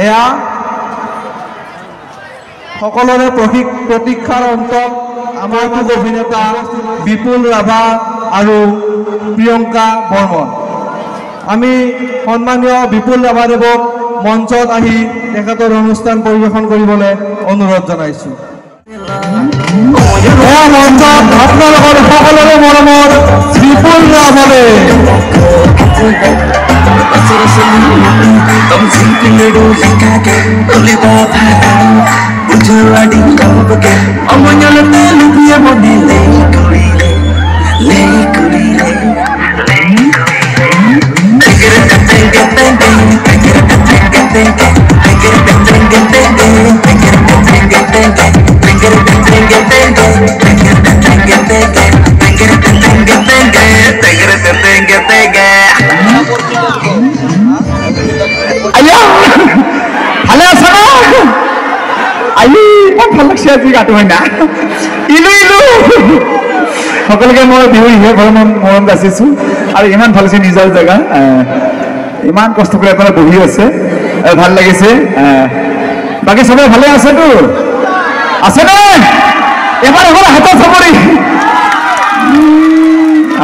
এয়া সকলোৰে প্ৰতীক্ষাৰ অন্তত আমাৰ অভিনেতা বিপুল ৰাভা আৰু প্ৰিয়ংকা বৰ্মন। আমি সন্মানীয় বিপুল ৰাভাদেৱক মঞ্চত আহি তেখেতৰ অনুষ্ঠান পৰিৱেশন কৰিবলৈ অনুৰোধ জনাইছোঁ। এয়া মঞ্চত আপোনালোকৰ সকলোৰে মৰমৰ বিপুল ৰাভাদেৱ। ভাল লাগছে আজি গাটো হয় না ইলু ইলু। সকলোকে মই বিহু মৰম যাচিছোঁ আৰু ইমান ভাল লাগিছে নিজৰ জেগা, ইমান কষ্ট কৰি আপোনাৰ বহি আছে, ভাল লাগিছে। বাকী চবে ভালে আছেতো? আছেনে? এবাৰ এবাৰ হাতত চাপৰি।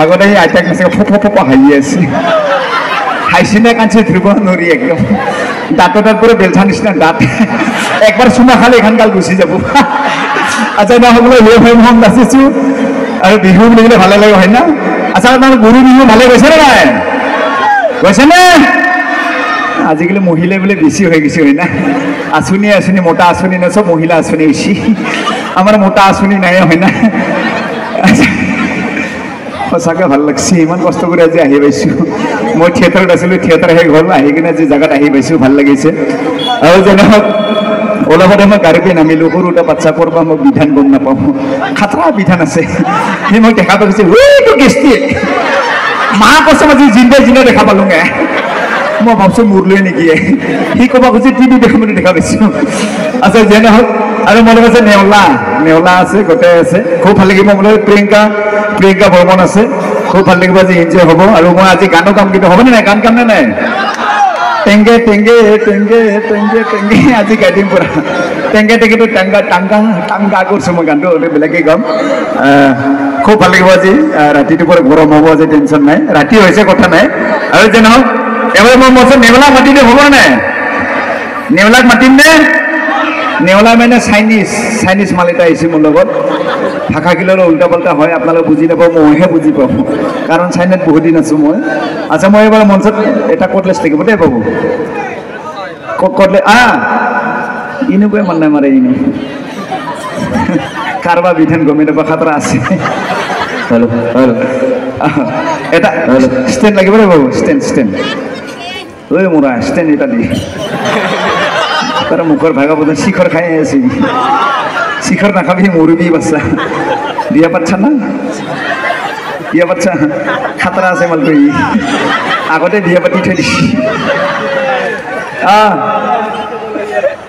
আগতে সেই আইতাক নিচিনা ফপ ফপ হাঁহি আছে, হাঁহিছে নে কান্দছে ধৰিব নোৱাৰি, একদম দাঁতৰ দাঁত পুৰা বেলচা নিচিনা দাঁত, একবাৰ চুমা খালে এখন গাল গুচি যাব। আচ্ছা, না সকলোৱে বিহু মৰম নাচিছোঁ আৰু বিহু বুলি ক'লে ভালে লাগে হয় না? আচ্ছা, আপোনাৰ গৰু বিহু ভালে গৈছে নে নাই? গৈছে নে? আজিকালি মহিলা বোলে বেছি হৈ গৈছে হয় না? আঁচনি আঁচনি মোটা আঁচনি না, চব মহিলা আঁচনি হৈছে, আমাৰ মোটা আঁচনি নাই হয় না? সঁচাকৈ ভাল লাগছে, ইমান কষ্ট কৰি আজি আহি পাইছোঁ। মই থিয়েটাৰত আছিলোঁ, থিয়েটাৰ শেষ হ'ল, আহি কিনে আজি জেগাত আহি পাইছোঁ, ভাল লাগিছে। আৰু যেনেহওক অলপতে মই গাড়ী পে নামিলোঁ, সৰু এটা বাচ্চা ক'ৰ পৰা মই বিধান গম নাপাওঁ, খাতৰা বিধান আছে, সি মোক দেখা পাইছে, এইটো গেষ্টি মা কৈছে আজি জিন্দা জিন্দা দেখা পালোঁগে। মই ভাবছোঁ মোৰ লৈ নেকি, সি ক'ব খুজিছে টিভি দেখা বুলি দেখা পাইছোঁ। আচ্ছা, যিয়ে নহওক, আৰু মোৰ লগত আছে নেওলা, নেওলা আছে, গোটেই আছে, খুব ভাল লাগিব। মোৰ লগত প্ৰিয়ংকা, প্ৰিয়ংকা বৰ্মন আছে, খুব ভাল লাগিব আজি, এনজয় হ'ব। আৰু মই আজি গানো গাম, কিন্তু হ'বনে নাই? গান গাম নে নাই? টেংগে টেংগে টেংগে টেংগে টেংগে আজি গাই দিম পুৰা টেংগে টেংগেটো টাংগা টাংগা টাংগা কৰিছোঁ মই গানটো, বেলেগেই গাম। খুব ভাল লাগিব আজি, ৰাতিটো পুৰা গৰম হ'ব আজি, টেনশ্যন নাই, ৰাতি হৈছে কথা নাই। আৰু যে নহওক, এবাৰ মই মঞ্চত নেওলা মাতি দিম, হ'ব নে নাই? নেওলাক মাতিম নে? নেওলা মানে চাইনিজ, চাইনিজ মাল এটা আহিছে মোৰ লগত। ভাষাগিলাৰো উল্টা পাল্টা হয়, আপোনালোকে বুজি নাপাব, মইহে বুজি পাওঁ, কাৰণ চাইনাত বহুত দিন আছোঁ মই। আচ্ছা, মই এবাৰ মঞ্চত এটা কটলেছ থাকিব দেই বাবু, কটলে এনেকুৱাই মান নাই মাৰে, ইনো কাৰোবাৰ বিধান গমেই নাপাওঁ, খাতৰা আছে। হেল্ল' হেল্ল', এটা ষ্টেণ্ড লাগিব দেই বাবু, ষ্টেণ্ড ষ্টেণ্ড, ঐ মোৰা ষ্টেণ্ড এটা দি। তাৰ মুখৰ ভাগা বোধ শিখৰ খাই আছে, শিখৰ নাখাবি মৰিবি বাচ্চা। বিয়া পাতছা না? বিয়া পাতছা? খাতৰা আছে মালটো, ই আগতে বিয়া পাতি থৈ দিছে।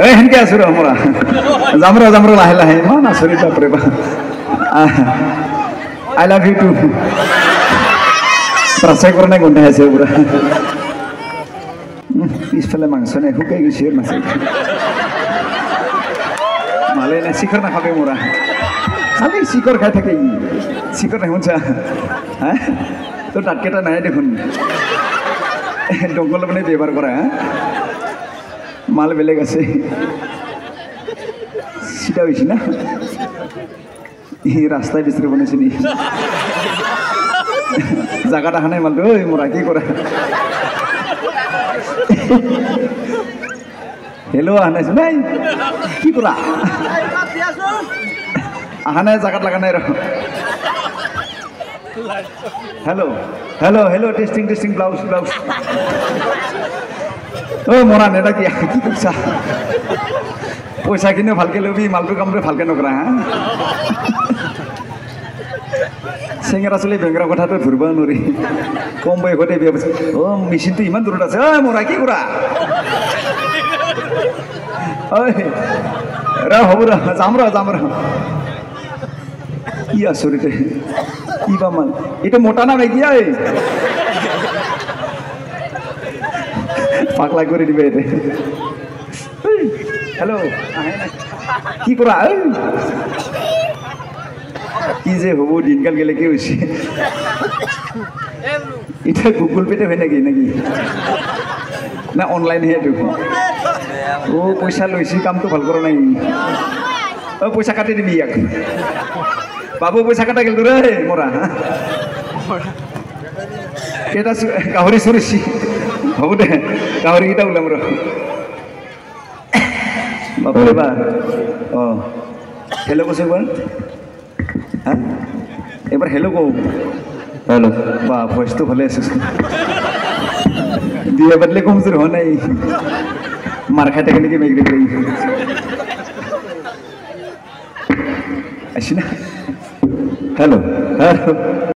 এই সেনকে আছো ৰ মৰা, যাম ৰ যাম ৰ লাহে লাহে, ইমান আচৰিত বাপৰে বা। I love you two. প্ৰাচয় কৰা নাই, গোন্ধাই আছে পুৰা। পিছফালে মাংস নাই, শুকাই গৈছে মাছে। ভালে নাই, শিখৰ নাখাবি মোৰা, খালি শিখৰ খাই থাকে ই, শিখৰ নাই শুনছা হা? তোৰ দাঁতকেইটা নাই দেখোন, দংগল মানে ব্যৱহাৰ কৰা হা? মাল বেলেগ আছে, চিধা হৈছে না? ই ৰাস্তাই বিচাৰি বনাইছে নি? জাগাত অহা নাই মালটো। ঐ মোৰা কি কৰা? হেল্ল', অহা নাই নাই, কি কৰা? অহা নাই, জাগাত লগা নাই ৰ। Hello' hello' hello', testing testing, blouse blouse. ঐ মৰা নেদা কি কি কৰিছা? পইচাখিনিও ভালকে ল'বি, মালটো কামটো ভালকে নকৰা হা? চেঙেৰা চলি বেংৰা কথাটো ধৰিব নোৱাৰি, কম বয়সতে বিয়া পাতিছে। অ' মেচিনটো ইমান দূৰত আছে। ঐ মৰা কি কৰা? ঐ ৰ হ'ব ৰ, যাম ৰ যাম ৰ। কি আচৰিত, কি বা মাল এইটো, মোটা না নাইকিয়া? এই পাগলা কৰি দিবে এতিয়া। হেল্ল' আহে নাই কি কৰা কি যে হ'ব দিনকাল গেলে কি হৈছে এতিয়া গুগল পে'তে হয় নেকি নেকি না অনলাইনহে এইটো অ' পইচা লৈছি কামটো ভাল কৰা নাই অ' পইচা কাটি দিবি ইয়াক বাবু পইচা কাটা গেল ৰে মৰা কেইটা গাহৰি চৰিছি হ'ব দে গাহৰিকেইটা ওলাম ৰ বাপৰে বা অঁ হেল্ল' কৈছোঁ এবাৰ হা এবাৰ হেল্ল' কওঁ হেল্ল' বা ভইচটো ভালে আছে বিয়া পাতিলে কমজোৰ হোৱা নাই মাৰ খাই থাকে নেকি মেগৰি আহিছি না হেল্ল' হেল্ল'